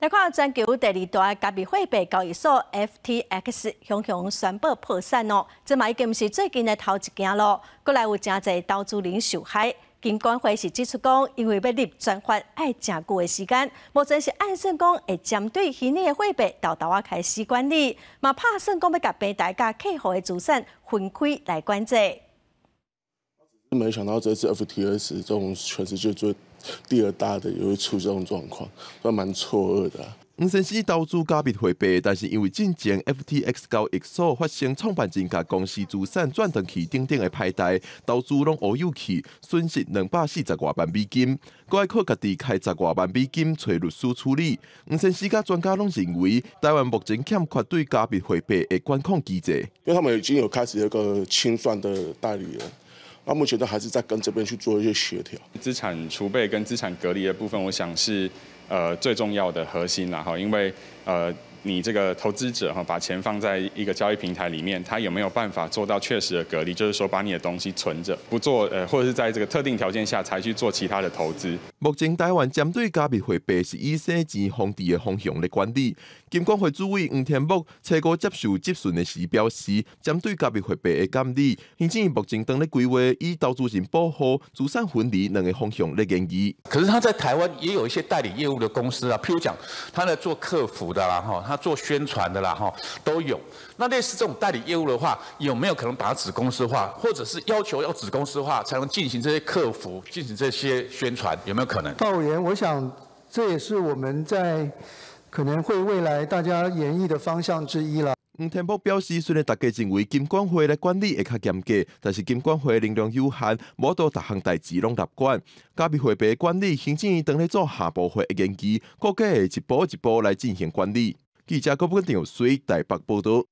來看全球第二大加密貨幣交易所 FTX 雄雄宣布破產哦，這嘛已經毋是最近的頭一件咯，閣來有誠濟投資人受害。金管會是指出講，因為欲立專法愛誠久的時間，目前是按算講會針對虛擬的貨幣沓沓仔開始管理，嘛拍算講欲共平台佮客戶的資產分開來管制。沒想到這次 FTX 這種全世界最第二大的也會出這種狀況，都蠻錯愕的。黃先生投資加密貨幣，但是因為進前 FTX 交易所發生創辦人共公司資產轉轉去等等的歹代，投資攏烏有去，損失240外萬美金，閣愛靠家己開十外萬美金揣律師處理。黃先生佮專家攏認為，台灣目前欠缺對加密貨幣的管控機制。因為他們已經有開始一個清算的代理人。那目前都還是在跟這邊去做一些協調。資產儲備跟資產隔離的部分，我想是最重要的核心啦哈，因為你這個投資者哈，把錢放在一個交易平台裡面，他有沒有辦法做到確實的隔離？就是說把你的東西存着，不做或者是在這個特定條件下才去做其他的投資。目前台灣針對加密貨幣是以洗錢防治的方向來管理。金管會主委黃天牧初五接受質詢的時表示，針對加密貨幣的監理，行政院目前當咧規劃以投資人保護、資產分離兩个方向咧研議。可是他在台灣也有一些代理業務的公司啊，譬如講，他在做客服的啦，哈，他做宣傳的啦，哈，都有。那類似這種代理業務的話，有沒有可能把它子公司化，或者是要求要子公司化才能進行這些客服、進行這些宣傳？有沒有可能？報委員，我想這也是我們在可能會未來大家研議的方向之一啦。黃天牧表示，雖然大家認為金管會來管理會較嚴格，但是金管會能量有限，無法度逐項代誌攏立管。加密貨幣管理，行政院當咧做下步會研究，估計會一步一步來進行管理。記者郭本長水台北報道。